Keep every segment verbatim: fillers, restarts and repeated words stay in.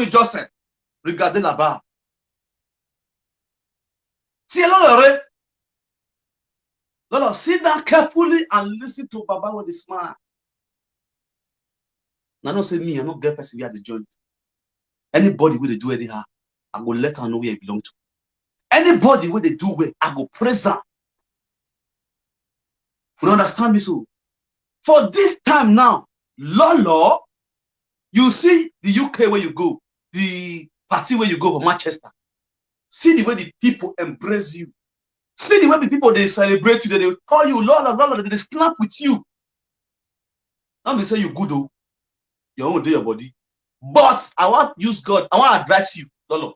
Joseph, regardez là-bas. Ti e lolo re. Lolo, sit down carefully and listen to Baba with a smile. Now, no say me, I no get person wey I dey join. Anybody wey dey do anyhow, I go let am know where e belong to. Anybody wey dey do well, I go praise am. You understand me so? For this time now, Lolo, you see the U K where you go, the party where you go for Manchester. See the way the people embrace you. See the way the people dey celebrate you, they dey call you Lolo, Lolo, they dey snap with you. Not be say you good o, your own dey your body. But I wan use God, I wan advise you, Lolo.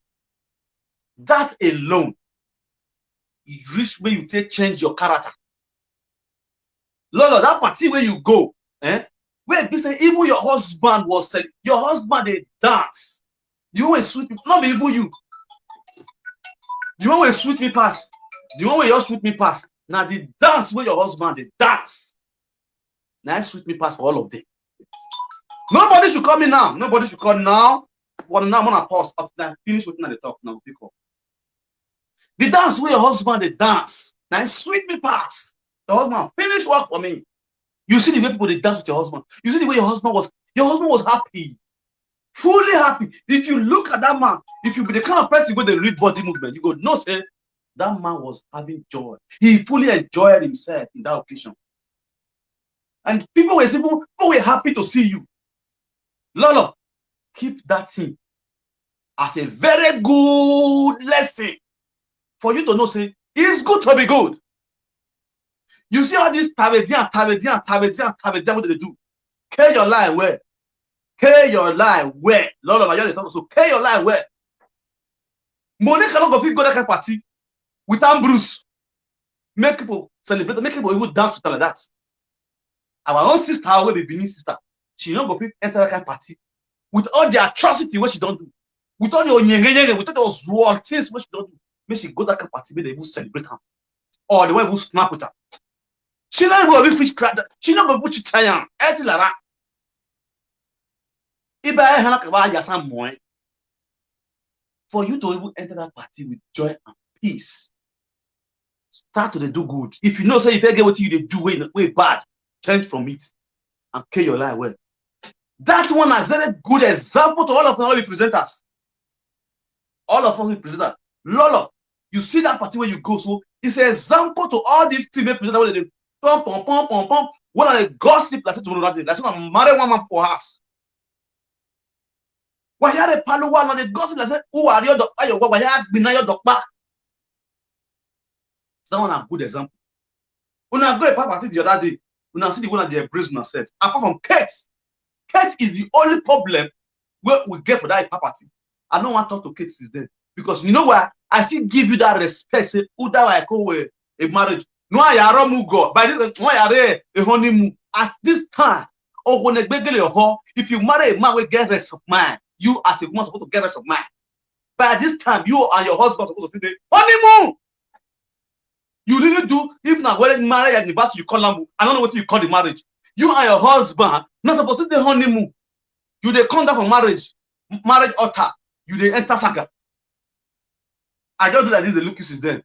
That alone, e reach where you take change your character. Lolo, that party where you go, eh? Where be say even your husband was sell-, your husband dey dance. The one wey sweet me, not be even you. The one wey sweet me pass, the one wey just sweet me pass, na the dance wey your husband dey dance. Na e sweet me pass for all of them. Nobody should call me now. Nobody should call now. But now, I'm gonna pause. After I finish wetin I dey talk now, pick up. The dance wey your husband dey dance, na e sweet me pass. Your husband finish work for me. You see the way people dey dance with your husband. You see the way your husband was, your husband was happy, fully happy. If you look at that man, if you be the kind of person wey dey read body movement, you go know say that man was having joy. He fully enjoyed himself in that occasion. And people were, people, people were happy to see you. Lolo, keep that thing as a very good lesson for you to know say it's good to be good. You see all this tabedian, tabedian, tabedian, tabedian, what they do? Care your lie well. Care your lie well. Lolo, na you dey talk so. Care your lie well. Monica no go fit go that kind party with Ambrose. Make people celebrate, make people even dance with her like that. Our own sister, wey be Benin sister, she no go fit enter that kind party with all the atrocity wey she don do, with all the onyengeyenge, with all the ozuo things wey she don do. Make she go that kind party, make they even celebrate am, or the one even snap with her. She no go fit cry. She no go fit try am. Anything like that. Iba e hana kaba ya san moe. For you to even enter that party with joy and peace, start to dey do good. If you know say you fit get wetin you dey do wey, wey bad, change from it and care your life well. That one na very good example to all of us, all the presenters. All of us, we presenters. Lolo, you see that party where you go, so it's an example to all the female presenters wey dey pom pom pom pom pom. When I gossip like say tomorrow that day, like say I marry one man for house. Wayare paluwa, na dey gossip like say who are your dokpa, your wayare gbina your dokpa. That one na good example. Una go a party the other day. Una see the one that dey embrace myself. Apart from Kate, Kate is the only problem wey we get for that party. I no wan talk to Kate since then because you know why? I still give you that respect. Say who that I call a, a marriage. No, I are mugo. By this, no, I are a honeymoon. At this time, Ogonegbegele ho, if you marry a man wey get rest of mind, you as a woman supposed to get rest of mind. By this time, you and your husband supposed to sit there honeymoon. You really do. If na wedding marriage anniversary, you call am. I don't know what you call the marriage. You and your husband not supposed to dey honeymoon. You dey come down for marriage, marriage altar. You dey enter saga. I just do like this. They look you since then.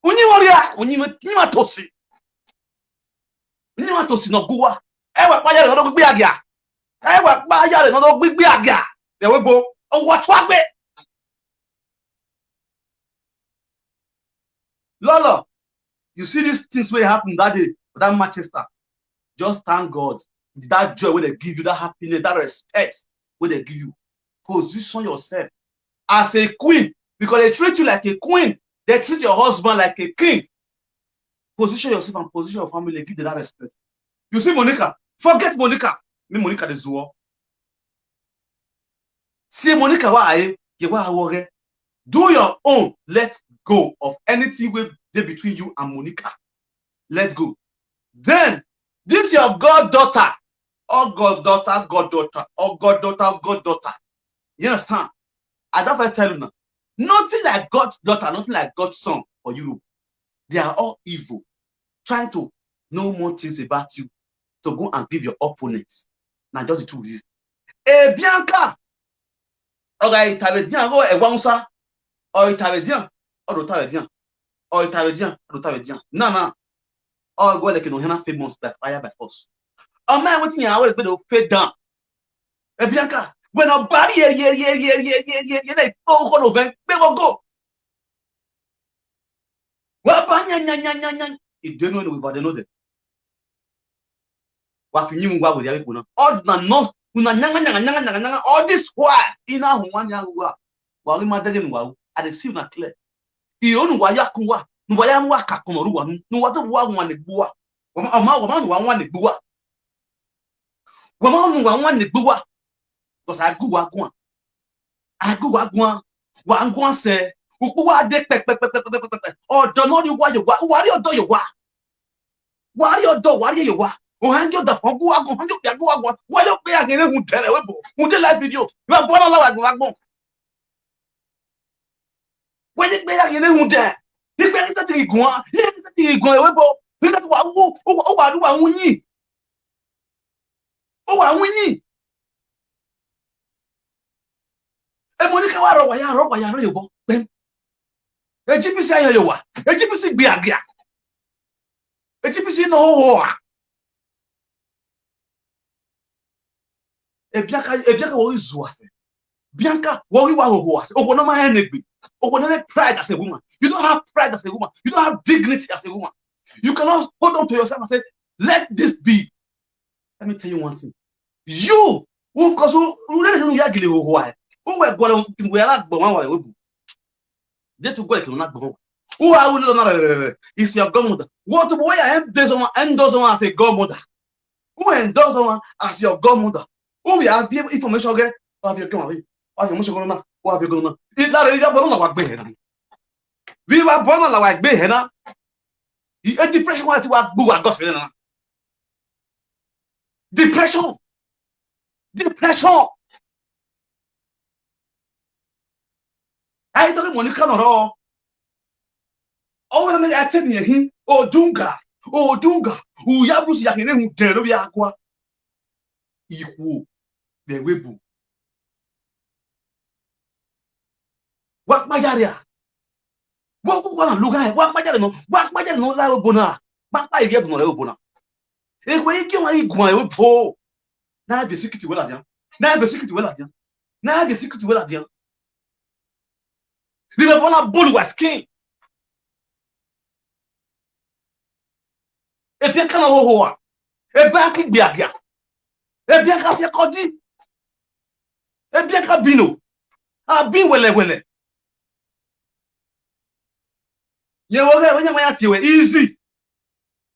Unyi warrior, unyi, unyi matosi. Unyi matosi no guwa. Ewa pa yare no gbigbe agia. Ewa pa yare no gbigbe agia. There we go. Oh, what, what? Lolo, you see these things wey happen that day for that Manchester. Just thank God. That joy wey they give you, that happiness, that respect wey they give you. Position yourself as a queen because they treat you like a queen. They treat your husband like a king. Position yourself and position your family. Give them that respect. You see Monica, forget Monica. Me Monica dey zuo. See Monica, why? Do your own. Let go of anything wey dey between you and Monica. Let go. Then this your goddaughter, or goddaughter, goddaughter, or goddaughter, goddaughter. You understand? I don first tell you now. Nothing like goddaughter, nothing like godson for Europe. They are all evil, trying to know more things about you to go and give your opponents. Now just the truth is, hey, Bianca, Oga, itawedian go ewansa. O itawedian, o do tawedian. O itawedian, o do tawedian. Na na. O go like no hena famous by fire by force. O man, wetin ya we do fade down. E Bianca, when a body ye ye ye ye ye ye ye ye like go go no ven, we go go. Wa ba nya nya nya nya nya. If they know we, but they know them. Wa fi nyimu wa we ya people now. All na no, una nyanga nyanga nyanga nyanga nyanga. All this while, ina hu wa nya wa. Wa we ma dege wa. I dey see una clear. I onu wa ya kun wa. Nu wa ya mu wa ka kun ru wa nu. Nu wa to wa wa ne gbu wa. Wa ma wa ma nu wa wa ne gbu wa. Wa ma nu wa wa ne gbu wa. Because I go wa gun. I go wa gun. Wa gun se. Ukpu wa de pe pe pe pe pe pe pe. Odo no ri wa yo wa. Wa ri odo yo wa. Wa ri odo, wa ri yo wa. O hangi odo fun gu wa gun, hangi odo gu wa gun. Wa yo pe a gere hun dere we bo. Hun de live video. Wa bo na la wa gun wa gun. Wa yo pe a gere hun de. Ni pe ni ta ti gun. Ni ta ti gun we bo. Ni ta wa wo, o wa wa wa hun yin. O wa hun yin. E mo ni ka wa ro wa ya ro wa ya ro yo bo. Pem. E G P C ayo yo wa. E G P C gbe agia. E G P C no ho ho a. E Bianca, e Bianca wo izu ase. Bianca wo ri wa ho ho ase. O ko no ma enegbe. O ko no pride as a woman. You don't have pride as a woman. You don't have dignity as a woman. You cannot hold on to yourself and say, "Let this be." Let me tell you one thing. You, who, because who, who let you ya gile ho ho a. Who we go le we la gbo wa wa we bu. They to go like no na gbo. Who are who no na? Is your godmother. What boy I endorse one, endorse one as a godmother? Who endorse one as your godmother? Who we have information again? Have your come away. Have your motion going on. Who have you going on? Is that really that one wa gbe na? We wa born la wa gbe na. E depression wa ti wa gbu wa go se na. Depression. Depression. Ai to Monica no ro. O wa me ate ni hin. Odunga. Odunga. U ya brusi ya kene hu de lo bi akwa. Ikwu. Be we bu. Wa pa ya ria. Wa ku kwa na luga. Wa pa ya no. Wa pa ya no la obo na. Wa pa ye bu no la obo na. E kwe ike wa igwa e po. Na be secret we la dia. Na be secret we la dia. Na be secret we la dia. Ni be bona bolu wa skin. E Bianca na ho ho a. E Bianca gbe agia. E Bianca fi kodi. E Bianca bino. A bi wele wele. Ye wo ge, wo nya ma ya ti we. Easy.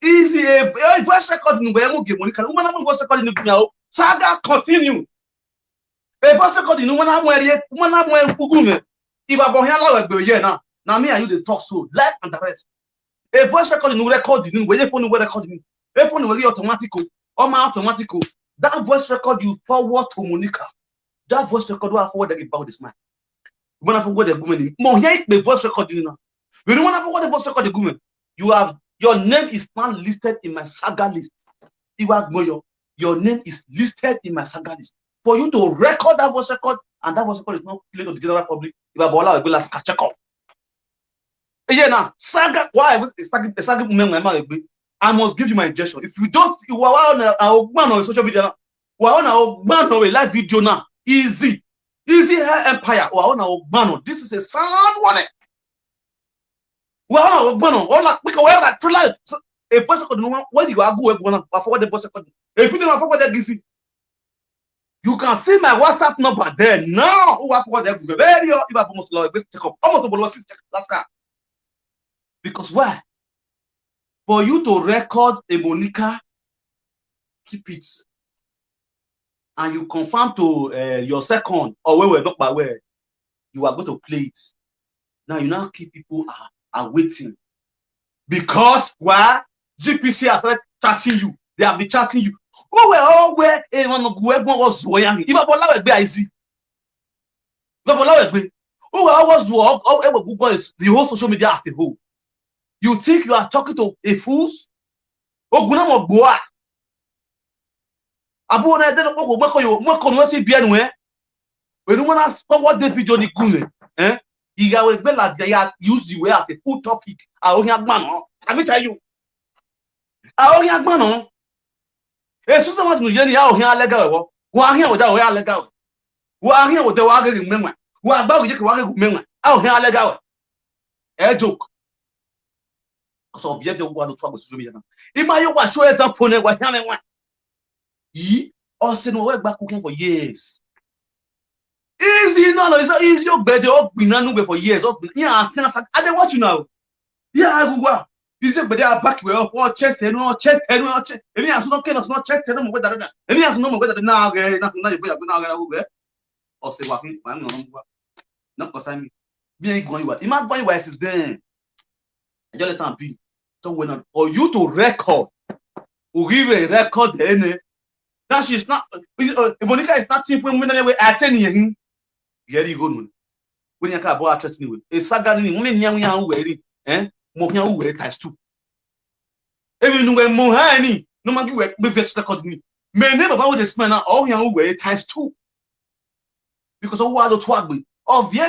Easy. E, e voice record nu we mu ge Monica. Uma na mu voice record nu gbe o. Saga continue. E voice record nu uma na mu eri, uma na mu eri kugu me. If I born here la we gbe ye na. Na me and you dey talk so. Life and the rest. E voice record nu record nu we ye phone we record nu. E phone we automatic o. O ma automatic o. That voice record you forward to Monica. That voice record wa forward about this man. Uma na forward the woman. Mo here the voice record na. When you wanna forward the voice record the woman, you have, your name is not listed in my saga list. Iwa Gboyo, your name is listed in my saga list. For you to record that voice record, and that voice record is not played to the general public, if I bola we last check up. Yeah, now saga, why is saga, saga woman my man? I must give you my injection. If you don't, you are on a, a man on social media now. We are on a man on a live video now. Easy, easy hair empire. We are on a man. This is a sound warning. We are on a man. All like we can wear that true life. So, a voice record no one, when you are going, we forward the voice record. If you don't forward that, easy. You can see my WhatsApp number there now. Who have forward that? Very, if I almost lost, check up. Almost almost check last car. Because why? For you to record a Monica, keep it. And you confirm to uh, your second or where we talk about where you are going to play it. Now you now keep people are, are waiting. Because why? G P C has started chatting you. They have been chatting you. Oh, well, oh, where a man go where was Zoyang. If I Bola be I see. If I Bola be. Oh, I was the whole social media as a whole. You think you are talking to a fools? Ogun na mo gbo a. Abu na de ko mo ko yo, mo ko no ti bi enu e. But no matter what the video ni gune, eh? Ìyàwó ẹgbẹ́ làdí ya use the way as a full topic. Àwọn yẹn agbọ́n náà. Let me tell you. Àwọn yẹn agbọ́n náà. Èso sọ wọn ti nù yẹn ni àwọn yẹn alẹ́gà wọ̀. Wọ́n á hìn àwòdà wọ́n á lẹ́gà wọ̀. Wọ́n á hìn àwòdà wọ́n á gẹ̀gẹ̀ mẹ́wàá. Wọ́n á gbá òkè wọ́n á gẹ̀gẹ̀ mẹ́wàá. Àwọn yẹn alẹ́gà wọ̀. Ẹ joke. Because of behavior wọ́n á lọ tún àgbẹ̀ social media náà. Ìmọ̀ ayé wà show example náà wà hìn àmì wọn. Yìí, ọ̀sẹ̀ ni wọ́n wá gba cooking for years. Easy, no, no, it's not easy. Ó gbẹ̀dẹ̀, ó gbìn nánú gbẹ̀ for years. Ó gbìn, yeah, I can't, I dey watch you now. Yeah, I go wa. Is it gbẹ̀dẹ̀ aback wẹ̀ ọ́ chest ẹnu ọ́ chest ẹnu ọ́ chest. Èmi àti náà kẹ́nà náà chest ẹnu mọ̀ gbẹ́dà dada. Èmi àti náà mọ̀ gbẹ́dà dada náà rẹ̀ náà náà yóò gbẹ́dà náà rẹ̀ wẹ̀. Ọ̀sẹ̀ wà fún wà nínú ọ̀nà wà. Náà kọ́ sáyé mi. Bí ẹ gbọ́n ìwà, ìmá gbọ́n ìwà ẹ̀sìn dẹ́n. Ẹjọ́ lẹ́tà bí. Tó wẹ̀ náà. For you to record. Òrí rẹ̀ record ẹ̀ ni. That she's not, uh, Monica is not thinking when we attend here. Yẹ́rì ìgò nù. Wọ́n ní ká bọ́ àtúntì ni wẹ̀. Èsàgà ni wọ́n ní àwọn ìyàwó wẹ̀ rí. Eh? Mo fi àwọn wẹ̀ times two. Èmi nu wẹ̀ mo hàn ní. No man give wẹ̀ gbé fẹ́ record ni. Mẹ̀ ní bàbá wo dey smell now? All ìyàwó wẹ̀ times two. Because ó wà ló tó àgbè. Of the